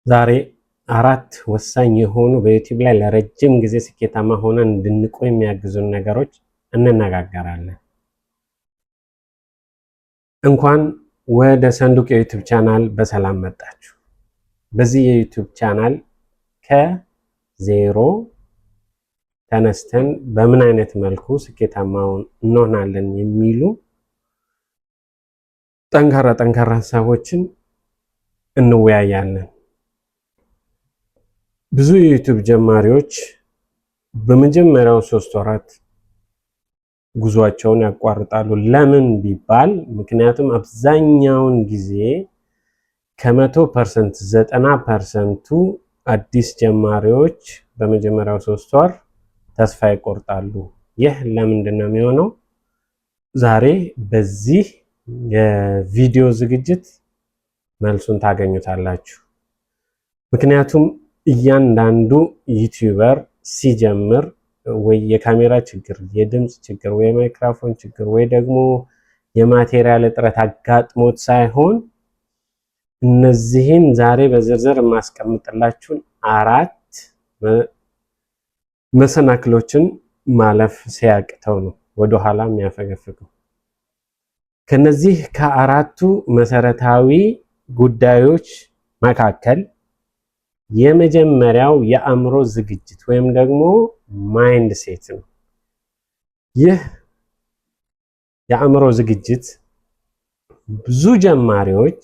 ዛሬ አራት ወሳኝ የሆኑ በዩቲዩብ ላይ ለረጅም ጊዜ ስኬታማ ሆነን እንድንቆይ የሚያግዙን ነገሮች እንነጋገራለን። እንኳን ወደ ሰንዱቅ የዩቲዩብ ቻናል በሰላም መጣችሁ። በዚህ የዩቲዩብ ቻናል ከዜሮ ተነስተን በምን አይነት መልኩ ስኬታማ እንሆናለን የሚሉ ጠንካራ ጠንካራ ሀሳቦችን እንወያያለን። ብዙ የዩቲዩብ ጀማሪዎች በመጀመሪያው 3 ወራት ጉዟቸውን ያቋርጣሉ። ለምን ቢባል ምክንያቱም አብዛኛውን ጊዜ ከ100% 90%ቱ አዲስ ጀማሪዎች በመጀመሪያው 3 ወር ተስፋ ይቆርጣሉ። ይህ ለምንድን ነው የሚሆነው? ዛሬ በዚህ የቪዲዮ ዝግጅት መልሱን ታገኙታላችሁ። ምክንያቱም እያንዳንዱ YouTuber ሲጀምር ወይ የካሜራ ችግር፣ የድምፅ ችግር፣ ወይ የማይክራፎን ችግር ወይ ደግሞ የ material እጥረት አጋጥሞት ሳይሆን እነዚህን ዛሬ በዝርዝር የማስቀምጥላችሁን አራት መሰናክሎችን ማለፍ ሲያቅተው ነው ወደኋላ የሚያፈገፍገው። ከነዚህ ከአራቱ መሰረታዊ ጉዳዮች መካከል የመጀመሪያው የአእምሮ ዝግጅት ወይም ደግሞ mindset ነው። ይህ የአእምሮ ዝግጅት ብዙ ጀማሪዎች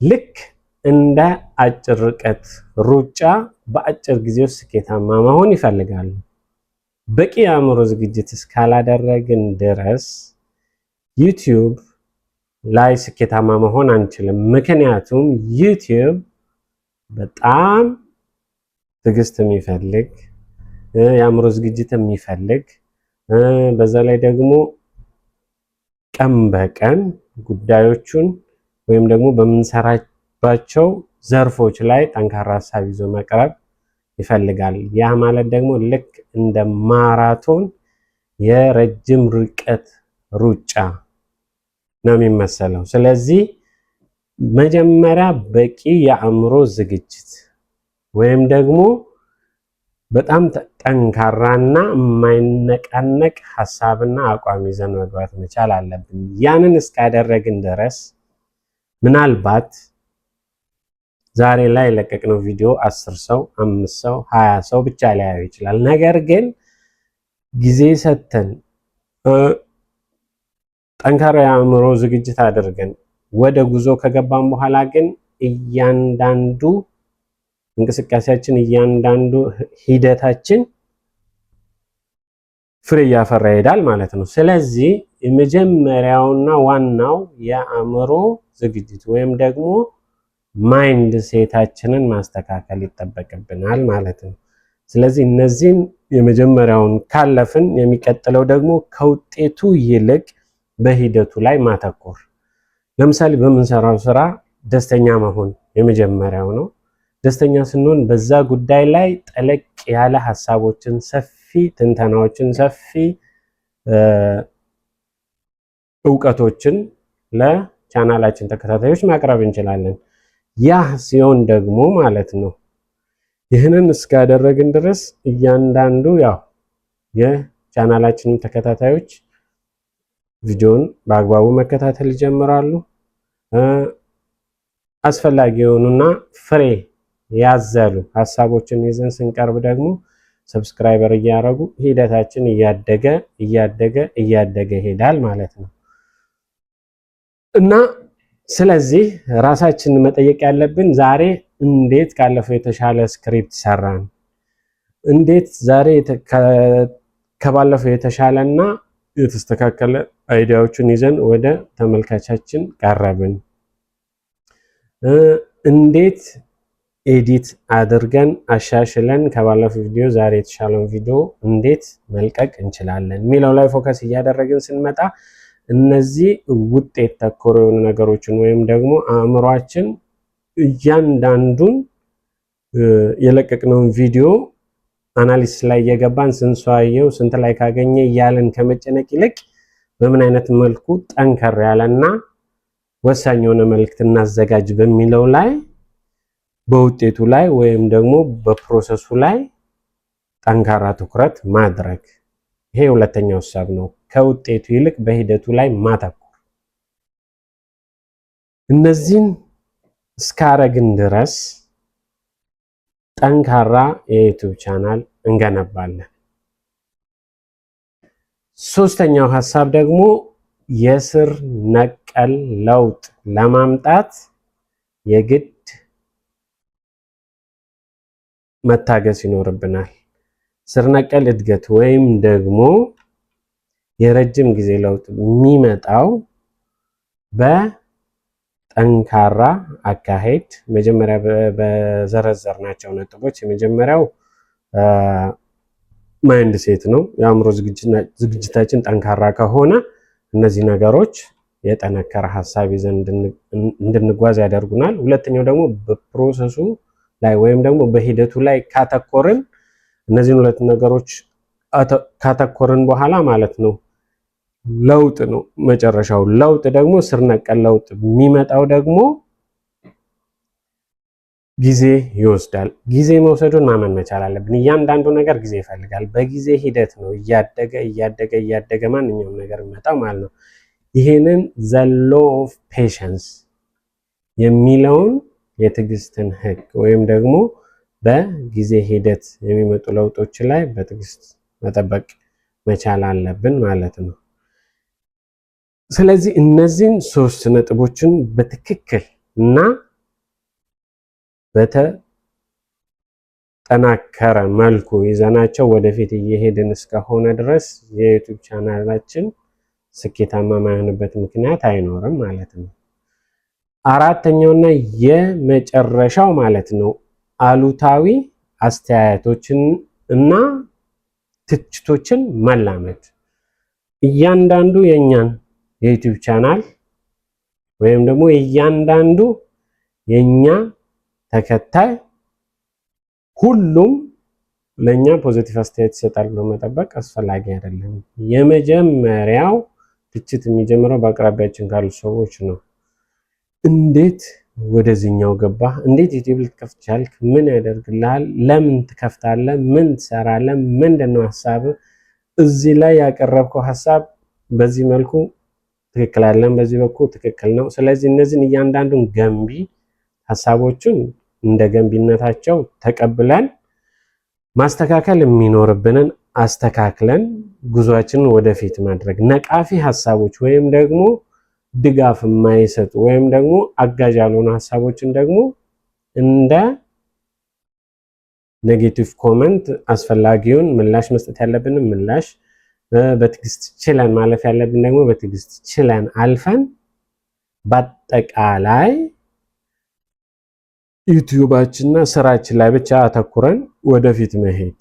ልክ እንደ አጭር ርቀት ሩጫ በአጭር ጊዜ ውስጥ ስኬታማ መሆን ይፈልጋሉ። በቂ የአእምሮ ዝግጅት እስካላደረግን ድረስ ዩቲዩብ ላይ ስኬታማ መሆን አንችልም። ምክንያቱም ዩቲዩብ በጣም ትዕግስት የሚፈልግ፣ የአእምሮ ዝግጅት የሚፈልግ፣ በዛ ላይ ደግሞ ቀን በቀን ጉዳዮቹን ወይም ደግሞ በምንሰራባቸው ዘርፎች ላይ ጠንካራ ሀሳብ ይዞ መቅረብ ይፈልጋል። ያ ማለት ደግሞ ልክ እንደ ማራቶን የረጅም ርቀት ሩጫ ነው የሚመሰለው። ስለዚህ መጀመሪያ በቂ የአእምሮ ዝግጅት ወይም ደግሞ በጣም ጠንካራና የማይነቃነቅ ሀሳብና አቋም ይዘን መግባት መቻል አለብን። ያንን እስካደረግን ድረስ ምናልባት ዛሬ ላይ የለቀቅነው ቪዲዮ 10 ሰው፣ አምስት ሰው፣ 20 ሰው ብቻ ሊያዩ ይችላል። ነገር ግን ጊዜ ሰጥተን ጠንካራ የአእምሮ ዝግጅት አድርገን ወደ ጉዞ ከገባን በኋላ ግን እያንዳንዱ እንቅስቃሴያችን፣ እያንዳንዱ ሂደታችን ፍሬ እያፈራ ይሄዳል ማለት ነው። ስለዚህ የመጀመሪያውና ዋናው የአእምሮ ዝግጅት ወይም ደግሞ mindset ኣችንን ማስተካከል ይጠበቅብናል ማለት ነው። ስለዚህ እነዚህን የመጀመሪያውን ካለፍን የሚቀጥለው ደግሞ ከውጤቱ ይልቅ በሂደቱ ላይ ማተኮር። ለምሳሌ በምንሰራው ስራ ደስተኛ መሆን የመጀመሪያው ነው። ደስተኛ ስንሆን በዛ ጉዳይ ላይ ጠለቅ ያለ ሀሳቦችን፣ ሰፊ ትንተናዎችን፣ ሰፊ እውቀቶችን ለቻናላችን ተከታታዮች ማቅረብ እንችላለን። ያ ሲሆን ደግሞ ማለት ነው ይህንን እስካደረግን ድረስ እያንዳንዱ ያው የቻናላችንን ተከታታዮች ቪዲዮን በአግባቡ መከታተል ይጀምራሉ። አስፈላጊ የሆኑና ፍሬ ያዘሉ ሀሳቦችን ይዘን ስንቀርብ ደግሞ subscriber እያደረጉ ሂደታችን እያደገ እያደገ እያደገ ይሄዳል ማለት ነው። እና ስለዚህ ራሳችንን መጠየቅ ያለብን ዛሬ እንዴት ካለፈው የተሻለ script ሰራን፣ እንዴት ዛሬ ከባለፈው የተሻለና የተስተካከለ idea ዎችን ይዘን ወደ ተመልካቻችን ቀረብን፣ እንዴት edit አድርገን አሻሽለን ከባለፈው ቪዲዮ ዛሬ የተሻለውን ቪዲዮ እንዴት መልቀቅ እንችላለን የሚለው ላይ focus እያደረግን ስንመጣ እነዚህ ውጤት ተኮር የሆኑ ነገሮችን ወይም ደግሞ አእምሯችን እያንዳንዱን የለቀቅነውን ቪዲዮ analysis ላይ እየገባን ስንት ሰው አየው፣ ስንት like ካገኘ እያለን ከመጨነቅ ይልቅ በምን አይነት መልኩ ጠንከር ያለና ወሳኝ የሆነ መልእክት እናዘጋጅ በሚለው ላይ በውጤቱ ላይ ወይም ደግሞ በ process ኡ ላይ ጠንካራ ትኩረት ማድረግ። ይሄ ሁለተኛው ሀሳብ ነው። ከውጤቱ ይልቅ በሂደቱ ላይ ማተኮር። እነዚህን እስካረግን ድረስ ጠንካራ የ YouTube channel እንገነባለን። ሶስተኛው ሀሳብ ደግሞ የስር ነቀል ለውጥ ለማምጣት የግድ መታገስ ይኖርብናል። ስር ነቀል እድገት ወይም ደግሞ የረጅም ጊዜ ለውጥ የሚመጣው በጠንካራ አካሄድ መጀመሪያ በዘረዘርናቸው ነጥቦች፣ የመጀመሪያው mindset ነው። የአእምሮ ዝግጅታችን ጠንካራ ከሆነ እነዚህ ነገሮች የጠነከረ ሀሳብ ይዘን እንድንጓዝ ያደርጉናል። ሁለተኛው ደግሞ በ process ኡ ላይ ወይም ደግሞ በሂደቱ ላይ ካተኮርን፣ እነዚህን ሁለት ነገሮች ካተኮርን በኋላ ማለት ነው፣ ለውጥ ነው መጨረሻው። ለውጥ ደግሞ፣ ስር ነቀል ለውጥ የሚመጣው ደግሞ ጊዜ ይወስዳል። ጊዜ መውሰዱን ማመን መቻል አለብን። እያንዳንዱ ነገር ጊዜ ይፈልጋል። በጊዜ ሂደት ነው እያደገ እያደገ እያደገ ማንኛውም ነገር የሚመጣው ማለት ነው። ይህንን the law of patience የሚለውን፣ የትዕግስትን ህግ ወይም ደግሞ በጊዜ ሂደት የሚመጡ ለውጦች ላይ በትዕግስት መጠበቅ መቻል አለብን ማለት ነው። ስለዚህ እነዚህን ሶስት ነጥቦችን በትክክል እና በተጠናከረ መልኩ ይዘናቸው ወደፊት እየሄድን እስከሆነ ድረስ የ YouTube channel ኣችን ስኬታማ የማይሆንበት ምክንያት አይኖርም ማለት ነው። አራተኛውና የመጨረሻው ማለት ነው፣ አሉታዊ አስተያየቶችን እና ትችቶችን መላመድ። እያንዳንዱ የእኛን የ YouTube channel ወይም ደግሞ እያንዳንዱ የኛ ተከታይ ሁሉም ለእኛ positive አስተያየት ይሰጣል ብሎ መጠበቅ አስፈላጊ አይደለም። የመጀመሪያው ትችት የሚጀምረው በአቅራቢያችን ካሉ ሰዎች ነው። እንዴት ወደዚህኛው ገባህ? እንዴት YouTube ልትከፍት ቻልክ? ምን ያደርግልሃል? ለምን ትከፍታለህ? ምን ትሰራለህ? ምንድን ነው ሀሳብህ? እዚህ ላይ ያቀረብከው ሀሳብ በዚህ መልኩ ትክክል አይደለም፣ በዚህ በኩል ትክክል ነው። ስለዚህ እነዚህን እያንዳንዱን ገንቢ ሀሳቦችን እንደ ገንቢነታቸው ተቀብለን፣ ማስተካከል የሚኖርብንን አስተካክለን ጉዟችንን ወደፊት ማድረግ፣ ነቃፊ ሀሳቦች ወይም ደግሞ ድጋፍ የማይሰጡ ወይም ደግሞ አጋዥ ያልሆኑ ሀሳቦችን ደግሞ እንደ negative comment አስፈላጊውን ምላሽ መስጠት ያለብንን ምላሽ፣ በትዕግስት ችለን ማለፍ ያለብን ደግሞ በትዕግስት ችለን አልፈን፣ በአጠቃላይ YouTube ኣችንና ስራችን ላይ ብቻ አተኩረን ወደፊት መሄድ።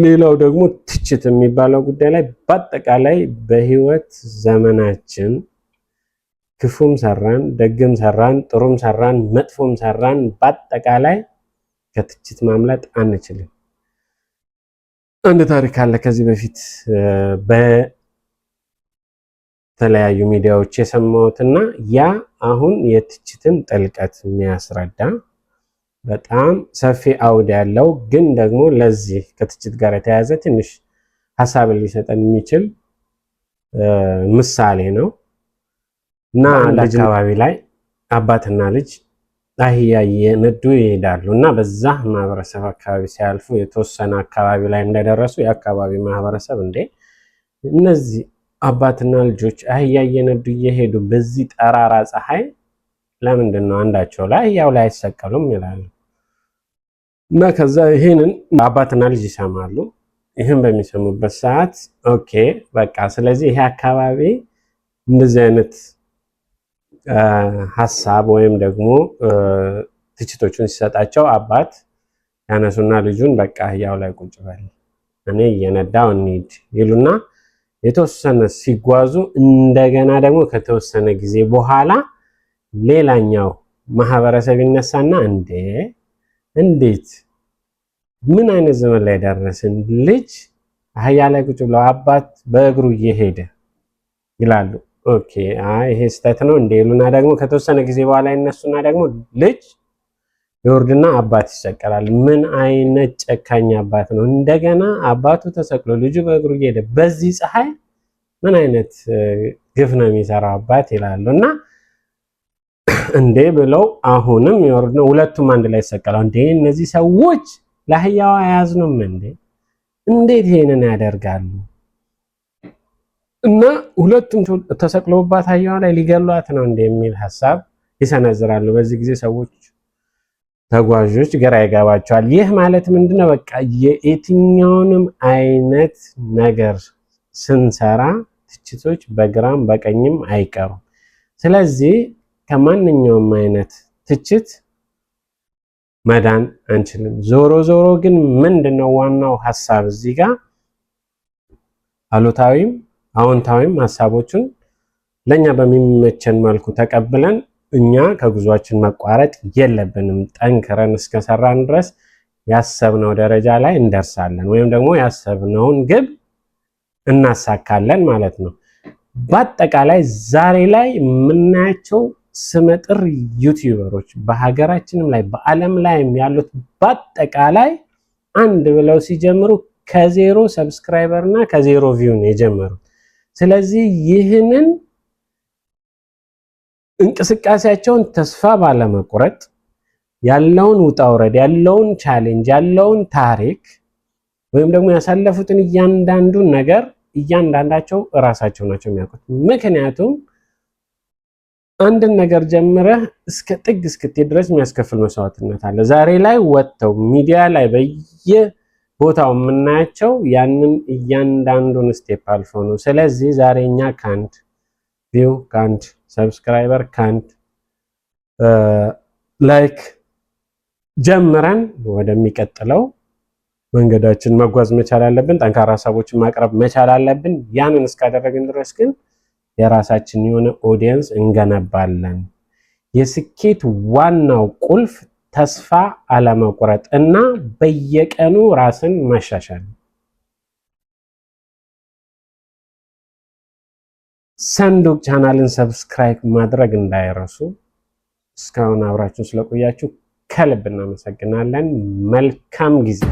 ሌላው ደግሞ ትችት የሚባለው ጉዳይ ላይ፣ በአጠቃላይ በህይወት ዘመናችን ክፉም ሰራን፣ ደግም ሰራን፣ ጥሩም ሰራን፣ መጥፎም ሰራን፣ በአጠቃላይ ከትችት ማምለጥ አንችልም። አንድ ታሪክ አለ፣ ከዚህ በፊት በተለያዩ ሚዲያዎች የሰማሁትና ያ አሁን የትችትን ጥልቀት የሚያስረዳ በጣም ሰፊ አውድ ያለው፣ ግን ደግሞ ለዚህ ከትችት ጋር የተያያዘ ትንሽ ሀሳብን ሊሰጠን የሚችል ምሳሌ ነው። እና አንድ አካባቢ ላይ አባትና ልጅ አህያ እየነዱ ይሄዳሉ። እና በዛ ማህበረሰብ አካባቢ ሲያልፉ፣ የተወሰነ አካባቢ ላይ እንደደረሱ፣ የአካባቢ ማህበረሰብ እንዴ፣ እነዚህ አባትና ልጆች አህያ እየነዱ እየሄዱ በዚህ ጠራራ ፀሐይ ለምንድን ነው አንዳቸው ላይ አህያው ላይ አይሰቀሉም? ይላሉ። እና ከዛ ይህንን አባትና ልጅ ይሰማሉ። ይህን በሚሰሙበት ሰዓት okay በቃ ስለዚህ ይሄ አካባቢ እንደዚህ አይነት ሀሳብ ወይም ደግሞ ትችቶቹን ሲሰጣቸው፣ አባት ያነሱና ልጁን በቃ አህያው ላይ ቁጭ በል፣ እኔ እየነዳው እንሂድ ይሉና፣ የተወሰነ ሲጓዙ እንደገና ደግሞ ከተወሰነ ጊዜ በኋላ ሌላኛው ማህበረሰብ ይነሳና እንዴ፣ እንዴት፣ ምን አይነት ዘመን ላይ ደረስን? ልጅ አህያ ላይ ቁጭ ብለው አባት በእግሩ እየሄደ ይላሉ። Okay፣ አይ ይሄ ስህተት ነው እንደ ይሉና ደግሞ ከተወሰነ ጊዜ በኋላ ይነሱና ደግሞ ልጅ ይወርድና አባት ይሰቀላል። ምን አይነት ጨካኝ አባት ነው! እንደገና አባቱ ተሰቅሎ ልጁ በእግሩ እየሄደ በዚህ ፀሐይ ምን አይነት ግፍ ነው የሚሰራው አባት ይላሉ። እና እንዴ ብለው አሁንም ይወርድ ነው፣ ሁለቱም አንድ ላይ ይሰቀላል። እንዴ እነዚህ ሰዎች ለአህያዋ አያዝኑም እንዴ? እንዴት ይሄንን ያደርጋሉ? እና ሁለቱም ተሰቅለውባት አህያዋ ላይ ሊገሏት ነው እንዴ የሚል ሀሳብ ይሰነዝራሉ። በዚህ ጊዜ ሰዎች ተጓዦች ግራ ይገባቸዋል። ይህ ማለት ምንድነው? በቃ የየትኛውንም አይነት ነገር ስንሰራ ትችቶች በግራም በቀኝም አይቀሩም። ስለዚህ ከማንኛውም አይነት ትችት መዳን አንችልም። ዞሮ ዞሮ ግን ምንድነው ዋናው ሀሳብ እዚህ ጋር አሉታዊም አዎንታዊም ሀሳቦችን ለእኛ በሚመቸን መልኩ ተቀብለን እኛ ከጉዟችን መቋረጥ የለብንም። ጠንክረን እስከሰራን ድረስ ያሰብነው ደረጃ ላይ እንደርሳለን፣ ወይም ደግሞ ያሰብነውን ግብ እናሳካለን ማለት ነው። በአጠቃላይ ዛሬ ላይ የምናያቸው ስመጥር ዩቲዩበሮች በሀገራችንም ላይ በዓለም ላይም ያሉት በአጠቃላይ አንድ ብለው ሲጀምሩ ከ0 subscriber እና ከ0 view ነው የጀመሩት። ስለዚህ ይህንን እንቅስቃሴያቸውን ተስፋ ባለመቁረጥ ያለውን ውጣ ውረድ፣ ያለውን challenge፣ ያለውን ታሪክ ወይም ደግሞ ያሳለፉትን እያንዳንዱን ነገር እያንዳንዳቸው እራሳቸው ናቸው የሚያውቁት። ምክንያቱም አንድን ነገር ጀምረህ እስከ ጥግ እስክትሄድ ድረስ የሚያስከፍል መስዋዕትነት አለ። ዛሬ ላይ ወጥተው ሚዲያ ላይ በየቦታው የምናያቸው ያንን እያንዳንዱን step አልፈው ነው። ስለዚህ ዛሬ እኛ ከአንድ view፣ ከአንድ subscriber፣ ከአንድ like ጀምረን ወደሚቀጥለው መንገዳችን መጓዝ መቻል አለብን። ጠንካራ ሀሳቦችን ማቅረብ መቻል አለብን። ያንን እስካደረግን ድረስ ግን የራሳችን የሆነ audience እንገነባለን። የስኬት ዋናው ቁልፍ ተስፋ አለመቁረጥ እና በየቀኑ ራስን ማሻሻል። ሰንዱቅ ቻናልን subscribe ማድረግ እንዳይረሱ። እስካሁን አብራችሁን ስለቆያችሁ ከልብ እናመሰግናለን። መልካም ጊዜ።